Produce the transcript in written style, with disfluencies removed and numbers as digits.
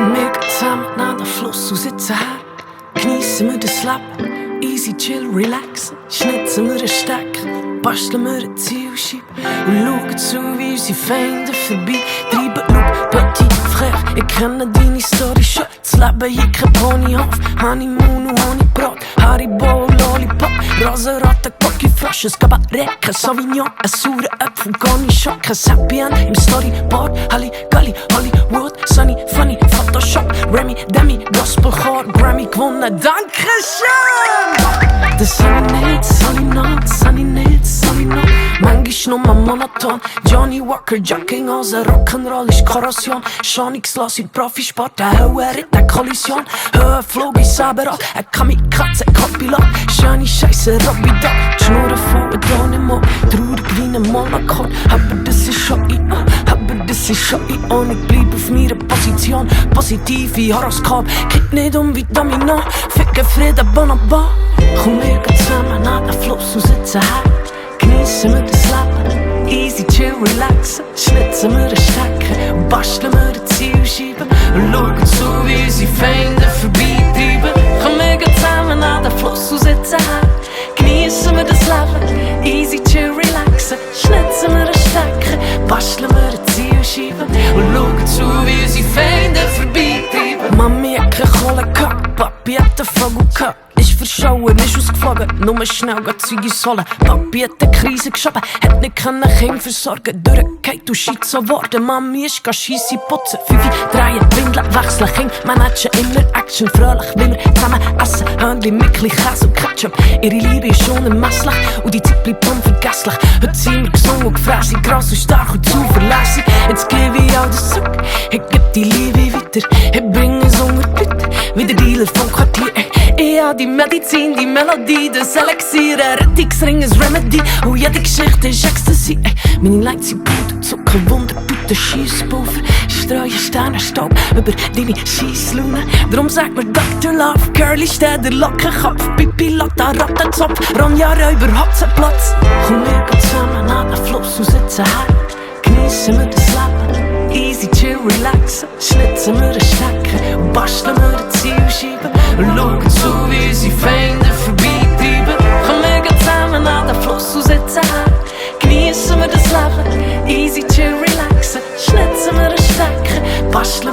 Komm wir zusammen an den Fluss und sitzen her. Geniessen wir das Leben, easy, chill, relaxen. Schnitzen wir einen Stecker, basteln wir eine Zielscheibe und schauen zu, wie unsere Feinde vorbei treiben. Schau, petit frère, ich kenne deine Story schon. Das Leben hier kein Ponyhof, Honeymoon und Honigbrot, Haribo, Lollipop, Rosenratte, Cocky Frosch, ein Cabaret, kein Sauvignon, ein saurer Apfel, Cornichon, kein Happy End im Storyboard, Halligalli, Hollywood, Sunny, Funny, Photoshop, Remy, Demi, Gospelchor, Grammy gewonnen, Dankeschön! Das soll ich nicht, soll ich noch, das soll ich nicht, das soll ich noch. Manchmal nur monoton, Johnny Walker, Jogginghose, Rock'n'Roll ist Korrosion. Schonungslos in Profisport, eine Höhe, eine Kollision. Höhe flog ich selber an, ein Kamikaze, Copilot. Schöne Scheisse, Robbie Dog, die Schnurren voll Betonimo. Traurig wie ein Monaco, aber das ist schon ich, aber das ist schon ich. Und ich bleib auf meiner Position, positive Horoskop. Geht nicht wie Domino, Ficken Frieden, Bonabon. Komm, wir gehen zusammen an den Fluss und sitzen her. Geniessen wir das Leben, easy, chill, relaxen. Schnitzen wir einen Stecker und basteln wir eine Zielscheibe und schauen zu, wie unsere Feinde vorbeitreiben. Komm, wir gehen zusammen an den Fluss und sitzen her. Geniessen wir das Leben, easy, chill, relaxen. Schnitzen wir einen Stecker, basteln wir eine Zielscheibe und schauen zu, wie unsere Feinde vorbeitreiben. Mami hat keine Kohle gehabt, Papi hat einen Vogel gehabt. Ist verschauen, ist ausgeflogen, nur schnell geht Zeug ins Holen. Papi hat eine Krise geschoben, hat nicht können Kinder versorgen. Durchgehend und Schizo worden, Mami ist Scheisse putzen. 5 drehen, Windeln wechseln, Kinder managen immer Action. Fröhlich, wie wir zusammen essen, Hörnchen, Mickli, Käse und Ketchup. Ihre Liebe ist unermesslich und die Zeit bleibt unvergesslich. Heute sind wir gesungen und gefrässig, gross und stark und zuverlässig. Jetzt gebe ich alles zurück, ich geb die Liebe weiter. Ich bringe es unter die Leute, wie der Dealer vom Quartier. Ich hab die Medizin, die Melodie, das Elixier, ein Rettungsring, ein Remedy. Und jede Geschichte ist Ecstasy. Meine Lights sind Blut, Zucker, Wunder, Bitte, Schiesspulver. Streue Sternenstaub über deine Schiesslaune. Drum sagt mir Dr. Love, Curly Städter, Lockenkopf, Pipi, Lotta, Rottenzopf, Ronja, Räuber, Hotzenplotz. Komm, wir gehen zusammen an den Fluss und sitzen her. Geniessen wir das Leben, easy, chill, relaxen. Schnitzen wir einen Stecker und basteln wir eine Zielscheibe und schauen zu, wie unsere Feinde vorbeitreiben. Komm, wir gehen zusammen an den Fluss und sitzen her. Geniessen wir das Leben, easy, chill, relaxen. Schnitzen wir einen Stecker, basteln